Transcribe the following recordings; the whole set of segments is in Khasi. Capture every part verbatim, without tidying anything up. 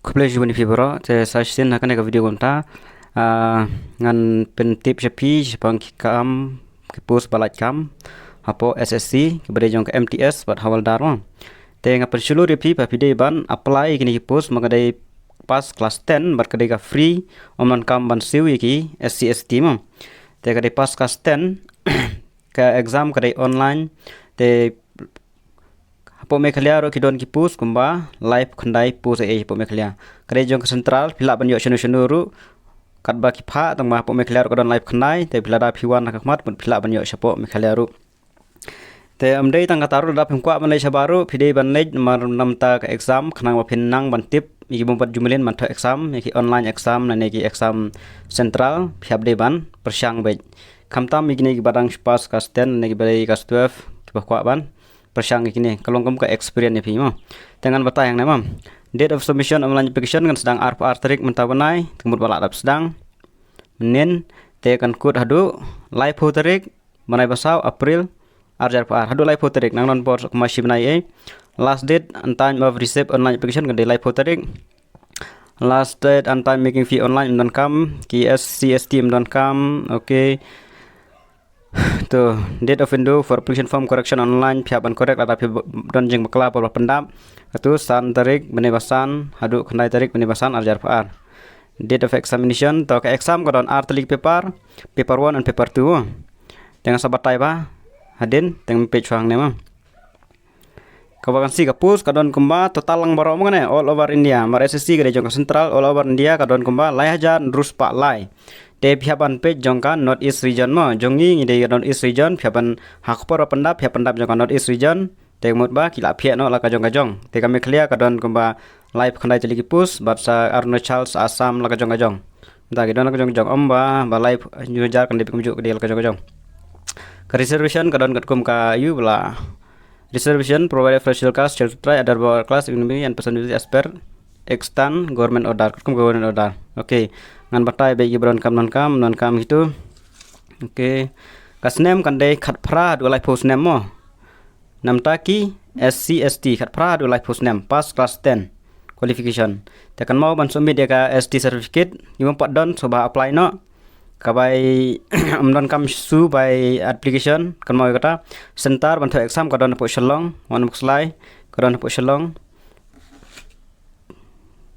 Khublei shibun ïa phi baroh, te sa shisien ha kane ka video kumta, ah, ngan pyntip sha phi shaphang ki kam, ki post ba lait kam hapoh S S C, ki ba dei jong ka M T S bad Hawaldar mo. Te nga pynshlur ïa phi ba phi dei ban apply ïa kine ki post ma ka dei pass class ten bad ka dei ka free, ym donkam ban siew ïa ki S C S T mo. Te ka dei pass class ten, ka exam ka dei online, te hapoh Meghalaya ruh ki don ki post kumba laiphew khyndai post ei ei hapoh Meghalaya. Ka dei jong ka central, phi lah ban ïoh shano shano ruh katba ki phah, tangba hapoh Meghalaya ruh ka don laiphew khyndai, te phi lada phi wan ha ka khmat phi lah ban ïoh shapoh Meghalaya ruh. Te ym dei tang kata ruh, lada phim kwah ban leit shabar ruh phi dei ban leit namar namta ka exam, khnang ba phin nang ban tip ïa ki bym pat ju mlien ban thoh exam, ïa ki online exam lane ki exam central, phi hap dei ban pyrshang beit. Khamtam ïa kine ki ba dang pass class ten lane ki ba dei class twelve, ki ba kwah ban pyrshang ïa kine, ka long kum ka experience ïa phi mo. Te ngan batai hangne mo. Date of submission online application kan sdang arphew ar tarik mynta u bnai, te ka mut ba lah dep sdang mynnin, te kan kut haduh laiphew tarik bnai ba saw April ar hajar arphew ar, haduh laiphew tarik, nang don por kumba shi bnai ei. Last date and time of receipt online application kan dei laiphew tarik. Last date and time making fee online ym donkam, ki S C S T ym donkam. Okay. To, date of window for application form correction online, phi hap ban correct lada phi don jingbakla por ba pyndap. Katu san tarik bnai ba san haduh khyndai tarik bnai ba san ar hajar arphew ar. Date of examination, to ka exam ka don ar tylli ki paper, paper one and paper two. Te ngan sa batai bha hadien, te ngan peit shuwa hangne mo. Ka vacancy ka post ka don kumba total lang baroh mo kane all over India. Mar S S C ka dei jong ka central, all over India ka don kumba lai hajar hynriew spah lai. Te phi hap ban peit jong ka North East region mo. Jong ngi ngi dei ka North East region, phi hap ban ha ka por ba pyndap, phi hap pyndap jong ka North East region. Te ka mut ba ki lah phiah noh la ka jong ka jong. Te ka Meghalaya ka don kumba laiphew khyndai tylli ki post, bad sa Arunachal, sa Assam la ka jong ka jong. Te ki don la ka jong ka jong, ym ba, ba laiphew hynñiew hajar kan dei kumjuh, ka dei la ka jong ka jong. Ka reservation ka don katkum ka ïu ba la Reservation provided for scheduled caste, scheduled tribe, other border class, economy and percentage as per extant government order. Katkum government order. Okay. Ngan batai beit ki ba donkam, donkam, donkam kitu. Okay. Ka snem kan dei khatphra haduh laiphew snem mo. Namta ki S C S T khatphra haduh laiphew snem, pass class ten qualification. Te kynmaw ban submit ïa ka S T certificate, ïa bym pat don shuh ba apply noh. Ka bai ym donkam shuh bai application, kynmaw ïa kata. Center ban thoh exam ka don hapoh Shillong, wan Mawkslai, ka don hapoh Shillong.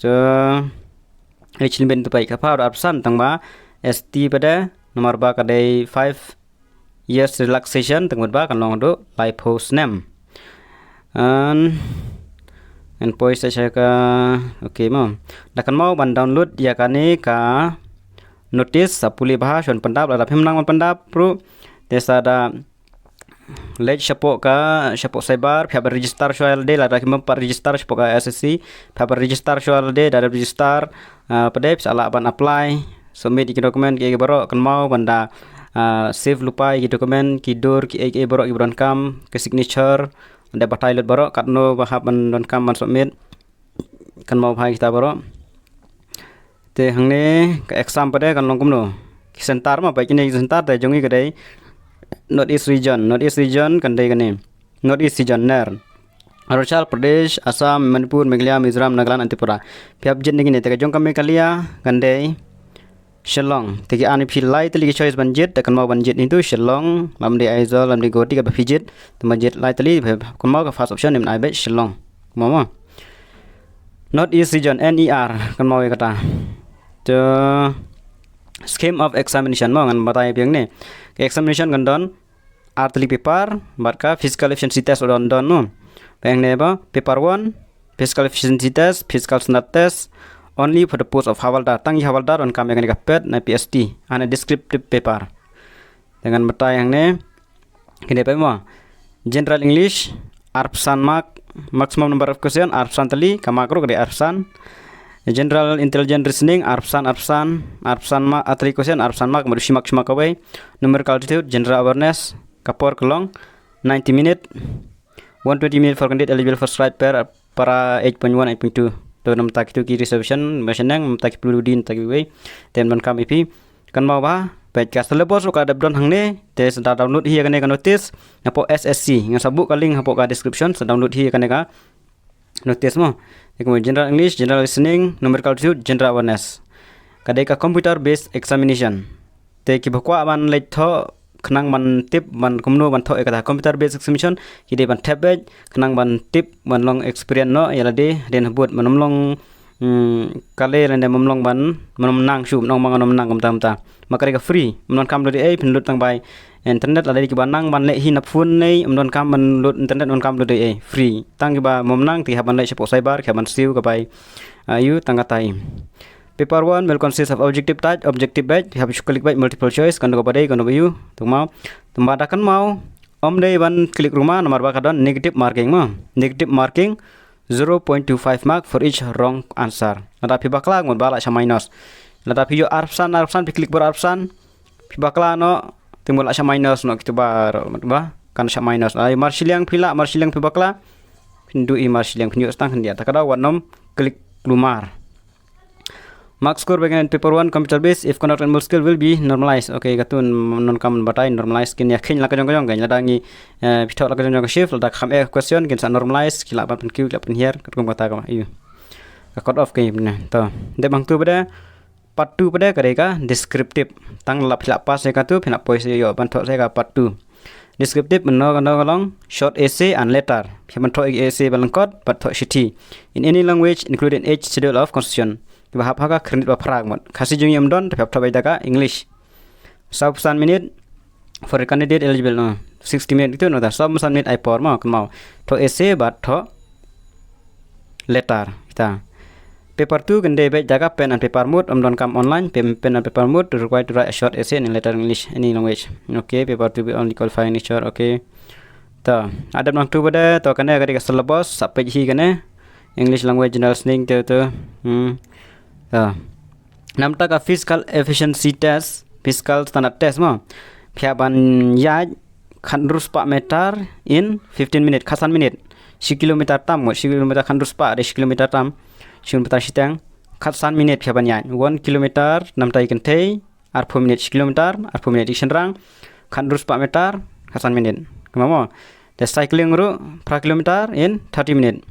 So, ïa chilbin tu pai ka pha da arphew san tang ba S T pat de, namar ba ka dei five years relaxation, tang ba kan long haduh laiphew snem. An, an poi sa ka, okay mo. Da kynmaw ban download ïa kane ka notice, sa pule bha shwa ban pyndap, lada phim nang ban pyndap ruh. Te sa da leit shapoh ka, shapoh cyber, phi hap register shwa lade, lada phim pat register shapoh ka S S C, phi hap register shwa lade, da register, ah, pat de phi sa lah ban apply, submit ïa ki document ki, ki baroh, kynmaw ban da, ah, save lypa ïa ki document, ki dur, ki, ki baroh ki ba donkam, ki signature, da batai lut baroh, katno ba hap ban donkam ban submit. Kynmaw bha kita baroh. Te hangne ka exam pat de kan long kumno. Ki center mo, ba kine ki center te jong ngi ka dei North East region, North East region kan dei kane. North East region ner. Arunachal Pradesh, Assam, Manipur, Meghalaya, Mizoram, Nagaland and Tripura. Phi hap jied na kine, te ka jong ka Meghalaya kan dei Shillong. Te ki ai ïa phi lai tylli ki choice ban jied, te kynmaw ban jied ngi tu Shillong, lymne Aizawl, lymne Guwahati, kaba phi jied, te ban jied lai tylli, kynmaw ka first option, ym ai beit Shillong. Kynmaw mo. North East region, N E R, kynmaw ïa kata. Te scheme of examination mo, ngan batai biang ne. Ka examination kan don ar tylli paper, bad ka physical efficiency test don don mo. Biang ne ba, paper one, physical efficiency test, physical standard test, only for the post of Havaldar. Tang ïa Havaldar donkam ïa kane ka pet na P S T, and a descriptive paper. Te ngan batai hangne. Kine pat mo. General English, arphew san mark, maximum number of question, arphew san tylli, ka mark ruh ka dei arphew san. General Intelligent Reasoning, arphew san, arphew san, arphew san mark, ar tylli question, arphew san mark, madu shi mark, shi mark kawei. Numerical Aptitude, General Awareness, ka por ka long ninety minute. One twenty minute for candidate eligible for scribe per para eight point one, eight point two. To namta kitu ki reservation, ba shaneng, namta ki P W D, namta kiwei. Te ym donkam ïa phi. Kynmaw bha, peit ka syllabus ruh ka dep don hangne, te sa da download hi ïa kane ka notice, napoh S S C, ngan sa buh ka link hapoh ka description, sa download hi ïa kane ka Notice mo. Te kumno, general English, general listening, numerical aptitude, general awareness. Ka dei ka computer based examination. Te kiba kwah ban leit thoh khnang ban tip ban kumno ban thoh ïa kata computer based examination, ki dei ban thep beit khnang ban tip ban long experience noh ïa lade, dei na bud ban ym long, hmm, kale lane ym long ban, ban ym nang shuh, ym long ban ym nang kumta kumta. Ma ka dei ka free, ym donkam lut ei, phin lut tang bai internet, lada kiba nang ban leh hi na phone ne, ym donkam ban lut internet, ym donkam lut ei, free. Tang kiba ym nang te ki hap ban leit shapoh cyber, ki hap ban siew ka bai, ah, ïoh tang katai. Paper one will consist of objective type, objective beit, ki hap shu click beit, multiple choice, kano kaba dei, kano ba ïoh, tang mo. Tangba da kynmaw, ym dei ban click ruh ma, namar ba ka don negative marking mo. Negative marking, zero point two five mark for each wrong answer. Lada phi bakla ngut ba lah sha minus. Lada phi ïoh arphew san, arphew san, phi click bor arphew san, phi bakla noh, te mut lah sha minus noh kito baroh, mut ba kan sha minus. Ai, mar shiliang phi lah, mar shiliang phi bakla, phin duh i mar shiliang, phin ïoh stang khyndiat. Ta ka daw wat nym click lumar. Mark score ba kin paper one computer based, if conduct and mood skill will be normalized. Okay, katun non kam batai normalize kin ïa kheiñ la ka jong ka jong, kan lada ngi, eh, phi thoh la ka jong ka jong ka shift, lada kham eh question kin sa normalize, ki lah ban pynkiew, ki lah pynhiar, katkum kata ka ïoh. Ka cut off ka ïoh ne. To, dep hangtu pat de, part two pat de ka dei ka descriptive. Tang la phi la pass ïa katu, phin hap poi sha ïoh ban thoh sha ka part two. Descriptive mynno kano ka long short essay and letter. Phi ban thoh essay ba lyngkot bad thoh shithi in any language including each schedule of constitution. Kiba hap ha ka khyrnit ba phra mut. Khasi jong ngi ym don, te phi hap thoh beit da ka English. Saw phew san minit for a candidate eligible, no. Sixty minit gitu, no, ta saw phew san minit ai por mo, kynmaw. Thoh essay bad thoh letter, kita. Paper two kan dei beit da ka pen and paper mode, ym donkam online, pen, pen and paper mode, to require to write a short essay in letter English, any language. Okay, paper two be only qualifying nature, okay. To, adep nangtu pat de, to kane ka dei ka syllabus, sa peit hi kane. English language, general listening, to, to. Hmm. To. Namta ka physical efficiency test, physical standard test mo. Phi hap ban ïaid khatnru spah meter in fifteen minute, khatsan minute. Shi kilometer tam mo, shi kilometer khatnru spah, dei shi kilometer tam. Shi kilometer shiteng, khatsan minute phi hap ban ïaid. One kilometer, namta i kynthei, arphew minute, shi kilometer, arphew minute, i shynrang, khatnru spah meter, khatsan minute. Kumno mo. Te cycling ruh, phra kilometer in thirty minute.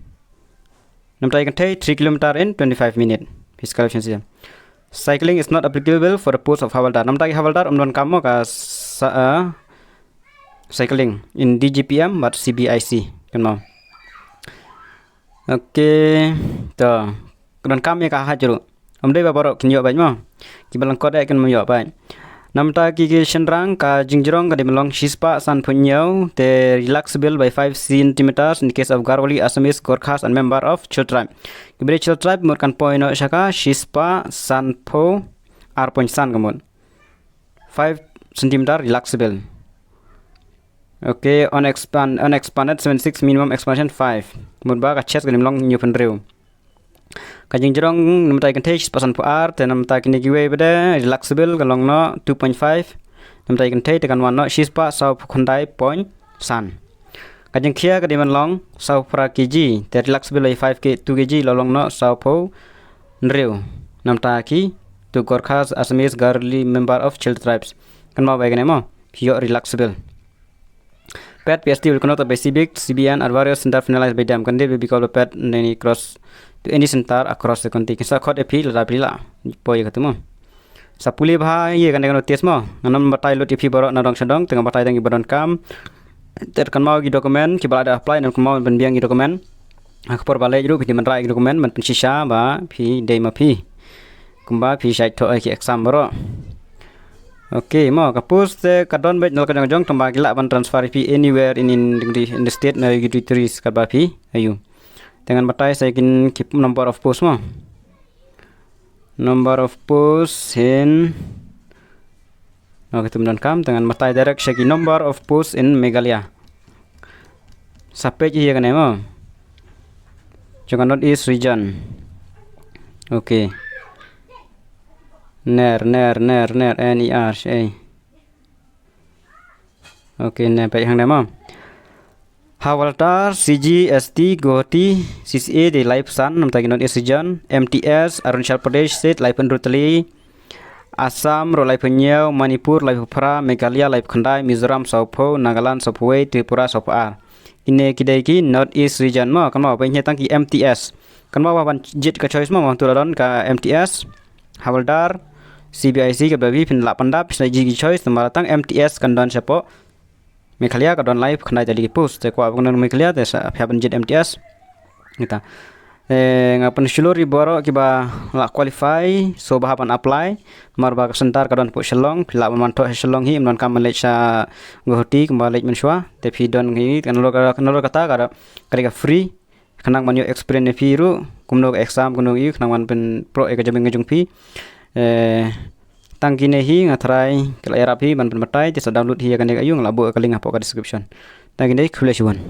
Namta i kynthei three kilometer in twenty-five minute. Physical efficiency. Cycling is not applicable for the post of Havildar. Namta ki Havildar ym donkam mo ka sa, uh, cycling in D G P M bad C B I C. Kynmaw. Okay. To. Donkam ïa ka height ruh. Ym dei ba baroh kin ïoh beit mo. Kiba lyngkot eh kin ym ïoh beit. Namta ki, ki shynrang, ka jingjrong ka dei ban long shispah sanphew hynñiew, te relaxable by five centimeters in the case of Garhwali, Assamese, Gorkhas and member of Chil tribe. Kiba dei Chil tribe mut kan poi noh sha ka shispah sanphew ar point san ka mut. Five centimeter relaxable. Okay, unexpand, unexpanded seven six, minimum expansion five. Mut ba ka chest ka dei ban long hynñiew phew hynriew. Ka jingjrong namta i kynthei shispah sanphew ar, te namta kine kiwei pat de relaxable ka long noh two point five. Namta i kynthei te kan wan noh shispah sawphew khyndai point san. Ka jingkhia ka dei ban long sawphew phra kg, te relaxable i five kg, two kg, la long noh sawphew hynriew. Namta ki, to Gorkhas, Assamese, Garhwali, member of Chil tribes. Kynmaw beit kane mo, phi ïoh relaxable. Pet P S T will conduct by civic, C B N, at various center finalized by them. Candidate will be called pet in any cross to any center across the country. Kin sa khot ïa phi lada phi lah poi ïa katu mo. Sa pule bha ïa kane ka notice mo. Ngan ym batai lut ïa phi baroh na dong sha dong, te ngan batai tang kiba donkam. Te kynmaw ki document kiba la dep apply, ngan kynmaw ban biang ki document. Ha ka por ba leit ruh phi dei ban rah ïa ki document ban pynshisha ba phi dei ma phi. Kumba phi shait thoh ïa ki exam baroh. Okay mo, ka post te ka don beit na la ka jong ka jong, tangba ki lah ban transfer ïa phi anywhere in, in, in the state na ïa ki territories katba phi ïoh. Te ngan batai sa ïa ki number of post mo. Number of post in, okay, ym donkam, te ngan batai direct sha ki number of post in Meghalaya. Sa peit ïa kane mo. Jong ka North East region. Okay. Ner, ner, ner, ner, N E R, eh. Okay, ne peit hangne mo. Havildar, C G, S T, Guwahati, C C A dei laiphew san, namta ki North East region, M T S, Arunachal Pradesh State, laiphew hynriew tylli, Assam ruh laiphew hynñiew, Manipur laiphew phra, Meghalaya laiphew khyndai, Mizoram sawphew, Nagaland sawphew wei, Tripura sawphew ar. Kine ki dei ki North East Region mo, kan mo ba ngi tang ki M T S. Kan mo ba ban jied ka choice mo, mo tu la don ka M T S, Havildar, C B I C, ka ba phi phin lah pyndap, phi sa jied ki choice, namar tang M T S kan don shapoh Meghalaya, ka don lai khyndai tylli ki post. Te kwah ba ngan don Meghalaya te sa phi hap ban jied M T S. Ngata. Eh, nga pynshlur ïa baroh kiba lah qualify, so ba hap ban apply. Namar ba ka center ka don hapoh Shillong, phi lah ban wan thoh sha Shillong hi, ym donkam ban leit sha Guwahati kumba leit mynshuwa. Te phi don hi, kan lor ka, kan lor kata ka da, ka dei ka free. Khnang ban ïoh experience ïa phi ruh, kumno ka exam, kumno ïa, khnang ban pynproh ïa ka jabieng ka jong phi. Eh, tang kine hi nga tharai ka la ïarap hi ban pynbatai, te sa download hi ïa kane ka ïa nga la buh ka link hapoh ka description. Tang kine, khublei shibun.